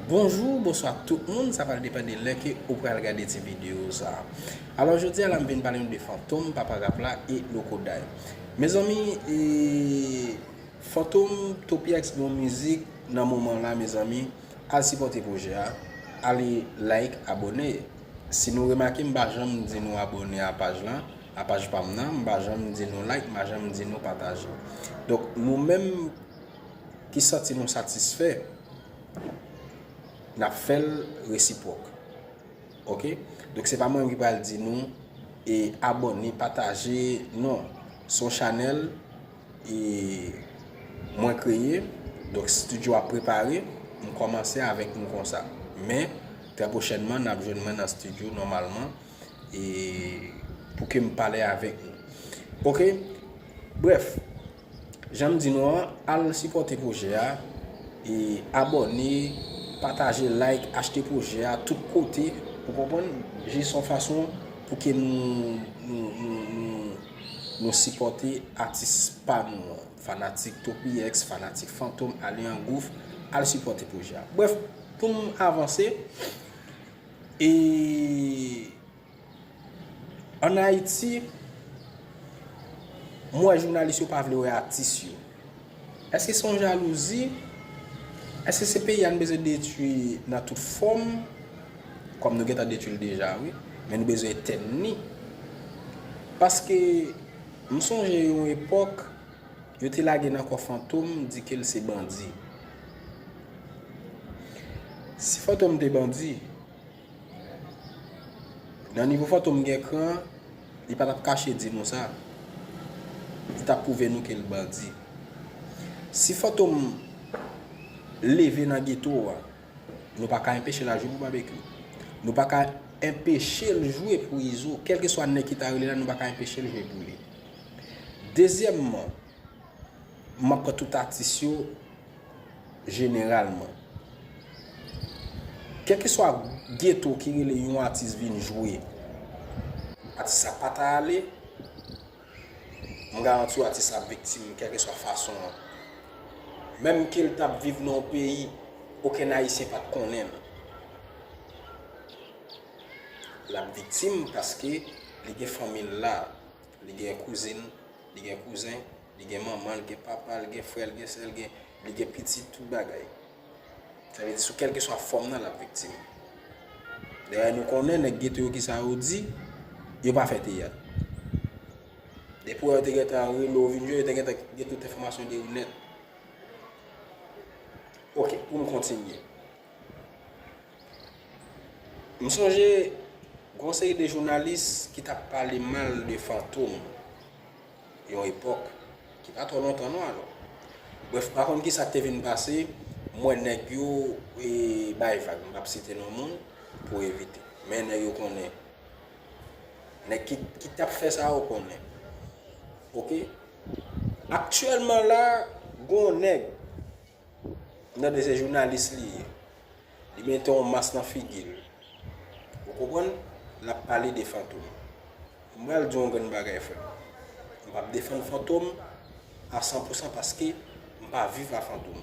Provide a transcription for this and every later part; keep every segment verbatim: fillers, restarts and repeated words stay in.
Bonjou, bonswa tout moun, sa pral depann de lè ke ou pral gade ti videyo sa. Alò, jodi a la, m vin pale nou de Fantom, papa rap la, e Loco Day. Mezanmi, e, Fantom, Topi X gen yon mizik nan moman la, mezanmi, al sipòte pwojè a, ale like, abòne. Si nou remake, m pa janm di nou abòne a paj lan, a paj pa m nan, m pa janm di nou like, m pa janm di nou pataje. Donk, nou menm ki santi nou satisfè, n ap fè l resipwòk. Oke? Donk, se pa mwen ki pral di nou, e, abòne, pataje, non. Se yon chanèl, e, mwen kreye. Donk, estidyo ap prepare. M kòmanse avèk nou konsa. Men, trè pwochènman, n ap jwenn mwen nan estidyo nòmalman, e, pou ke m pale avèk nou. Oke? Brèf, jan m di nou an, al sipòte pwojè a, e abòne, pataje, like, achte pwojè a tout kote, ou konprann? Jis yon fason pou ke nou, nou, nou, nou, nou sipòte atis pa nou an. Fanatik Topi X, fanatik Fantom, ale an gwoup, al sipòte pwojè a. Brèf, pou m avanse, e Ann Ayiti, m wè jounalis yo pa vle wè atis yo. Èske se yon jalouzi? Èske se peyi a n bezwen detwi nan tout fòm? Kòm nou gentan detwi l deja, wi. Men nou bezwen etèn li. Paske m sonje yon epòk, yo te lage nan kò Fantom, di ke l se bandi. Si Fantom te bandi, nan nivo Fantom gen kran, li pa t ap kache di nou sa. Li t ap pwouve nou ke l bandi. Si Fantom leve nan geto a, nou pa ka enpeche l al jwe pou Babekyou. Nou pa ka enpeche l jwe pou Izo. Kèlkeswa nèg ki ta rele la, nou pa ka enpeche l jwe pou li. Dezyèmman, m ap pran tout atis yo jeneralman. Kèlkeswa geto ki rele yon atis vin jwe, atis sa pa ta ale, m garanti w atis la ap viktim, kèlkeswa fason an. Menm ke l t ap viv nan yon peyi okenn Ayisyen pa t konnen l, l ap viktim paske li gen fanmi l la, li gen kouzin, li gen kouzen, li gen manman, li gen papa, li gen frè, li gen sè, li gen, li gen pitit, tout bagay. Sa vle di, sou kèlkeswa fòm nan, l ap viktim. Dayè, nou konnen nèg geto yo, kisa yo di, yo pa fè teyat. Depi wè yo te gentan rele w vin jwe, yo te gentan gen tout enfòmasyon de ou nèt. Oke, pou m kontinye. M sonje, gen yon seri de jounalis ki t ap pale mal de Fantom yon epòk, ki pa twò lontan non alò. Brèf, m pa konn kisa k te vin pase, m wè nèg yo, e, bay vag, m p ap site non moun pou evite. Men nèg yo konnen. Nèg ki, ki t ap fè sa yo konnen. Oke? Aktyèlman la, gen yon nèg, m tande se jounalis li ye. Li mete yon mas nan figi l. Ou konprann? L ap pale de Fantom. M pral di w yon grenn bagay, frè m. M p ap defann Fantom a san pou san paske m pa viv a Fantom.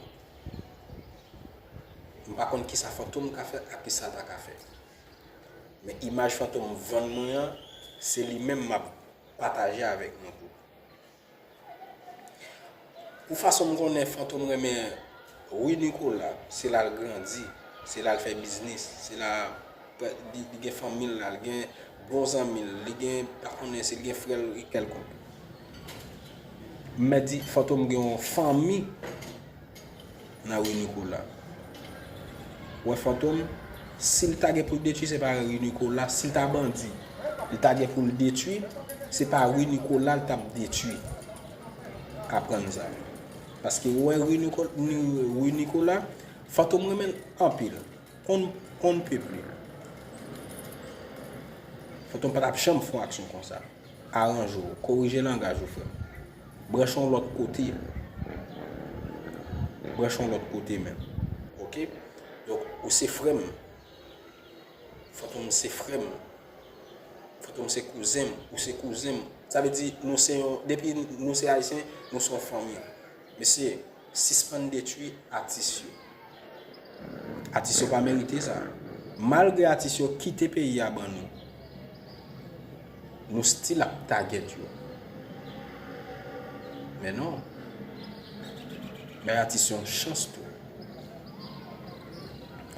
M pa konn kisa Fantom ka fè ak kisa l ta ka fè. Men imaj Fantom vann mwen an, se li menm m ap pataje avèk nou tou. Pou fason m konnen Fantom renmen Rue Nicolas, se la l grandi, se la l fè biznis, se la li, li gen fanmi l la, li gen bon zanmi l, li gen, pa konnen si l gen frè l kèlkonk. M mèt di Fantom gen yon fanmi nan Rue Nicolas. Ou wè Fantom, si l ta gen pou l detwi, se pa Rue Nicolas, si l ta bandi, li ta gen pou l detwi, se pa Rue Nicolas l t ap detwi. Aprann sa. Paske ou wè Rue Nico-, Ni-, Rue Nicolas, Fantom renmen l anpil. On, on ne peut plus. Fantom pa t ap janm fè yon aksyon konsa. Aranje w, korije langaj ou, frè m. Branche yon lòt kote. Branche yon lòt kote menm. Oke? Donk, ou se frè m. Fantom se frè m. Fantom se kouzen m. Ou se kouzen m. Sa vle di, nou se yon, depi nou se Ayisyen, nou se yon fanmi. Mesye, sispann detwi atis yo. Atis yo pa merite sa. Malgre atis yo kite peyi a ban nou, nou still ap tagèt yo. Men non. Bay atis yo yon chans tou.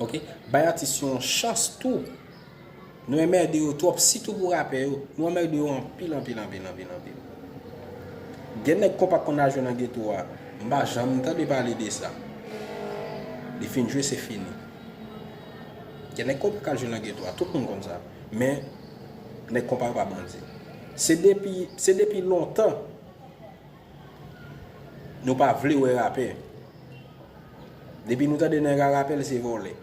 Oke? Bay atis yo yon chans tou. Nou anmède yo twòp, sitou pou rapè yo. Nou anmède yo anpil, anpil, anpil, anpil, anpil. Gen nèg konpa k konn al jwe nan geto a. M pa janm tande pale de sa. Li fin jwe, se fini. Gen nèg konpa k al jwe nan geto a. Tout moun konn sa. Men, nèg konpa yo pa bandi. Se depi, se depi lontan nou pa vle wè rapè. Depi nou tande nèg a rapè, li se vòlè.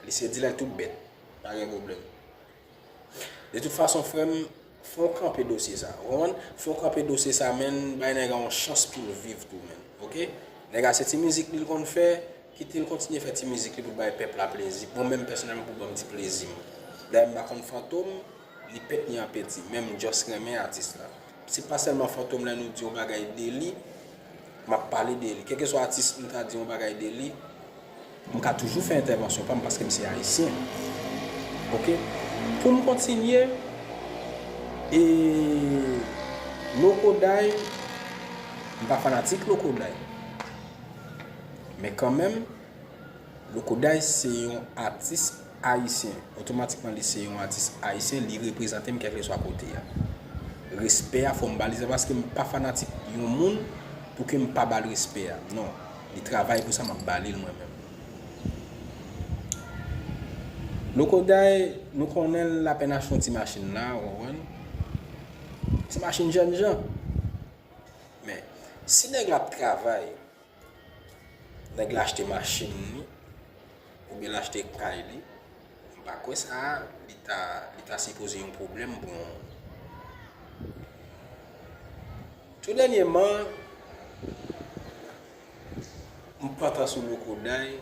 Li se dilè tout bèt. Pa gen pwoblèm. De tout fason, frè m, fè w kanpe dosye sa. Ou konprann? Fè w kanpe dosye sa, menn, bay nèg la yon chans pou l viv tou, menn. Oke? Nèg la se ti mizik li l konn fè, kite l kontinye fè ti mizik li pou l bay pèp la plezi. Mwen menm, pèsonèlman, pou ban m ti plezi m. Dayè, m pa konn Fantom, ni pèt ni apeti. Men m just renmen atis la. Se pa sèlman Fantom lè nou di yon bagay de li, m ap pale de li. Kèlkeswa atis m ta di yon bagay de li, m ka toujou fè entèvansyon pa m paske m se ayisyen. Oke? Pou m kontinye, e, Loco Day, m pa fanatik Loco Day. Men kanmenm, Loco Day se yon atis ayisyen. Otomatikman, li se yon atis ayisyen, li reprezante m kèlkeswa kote a. Respè a, fò m ba li sa, paske m pa fanatik yon moun pou ke m pa ba l respè a. Non, li travay pou sa, m ap ba li l mwen menm. Loco Day, nou konnen l apèn achte yon ti machin la, ou konprann? Ti machin jèn jan. Men, si nèg la ap travay, nèg la achte machin li, oubyen l achte kay li, m pa kwè sa, li ta, li ta sipoze yon pwoblèm pou yon. Tou dènyèman, m pantan sou Loco Day,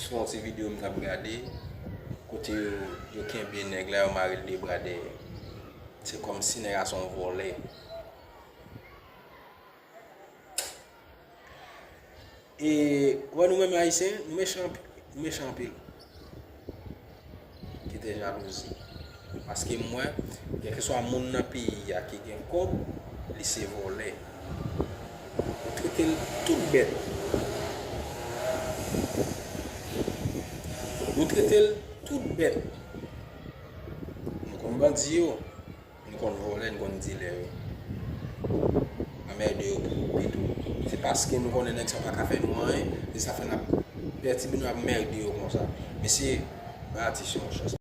sou yon ti videyo m t ap gade, kote yo, yo kenbe nèg la, yo mare l de bra dèyè. Se kòmsi nèg la se yon vòlè. E, wè nou menm ayisyen, nou mechan anpil, nou mechan anpil. Kite jalouzi. Paske m wè, kèlkeswa moun nan peyi a ki gen kòb, li se vòlè. Nou trete l tout bèt. Nou trete l tout bèt. Nou konn bandi yo. Nou konn vòlè, nou konn dilè yo. Anmède yo pou pito. Se paske nou konnen nèg sa pa ka fè nou anyen, se sa fè n ap pètibe, n ap mède yo konsa. Mesye, ba atis yo yon chans.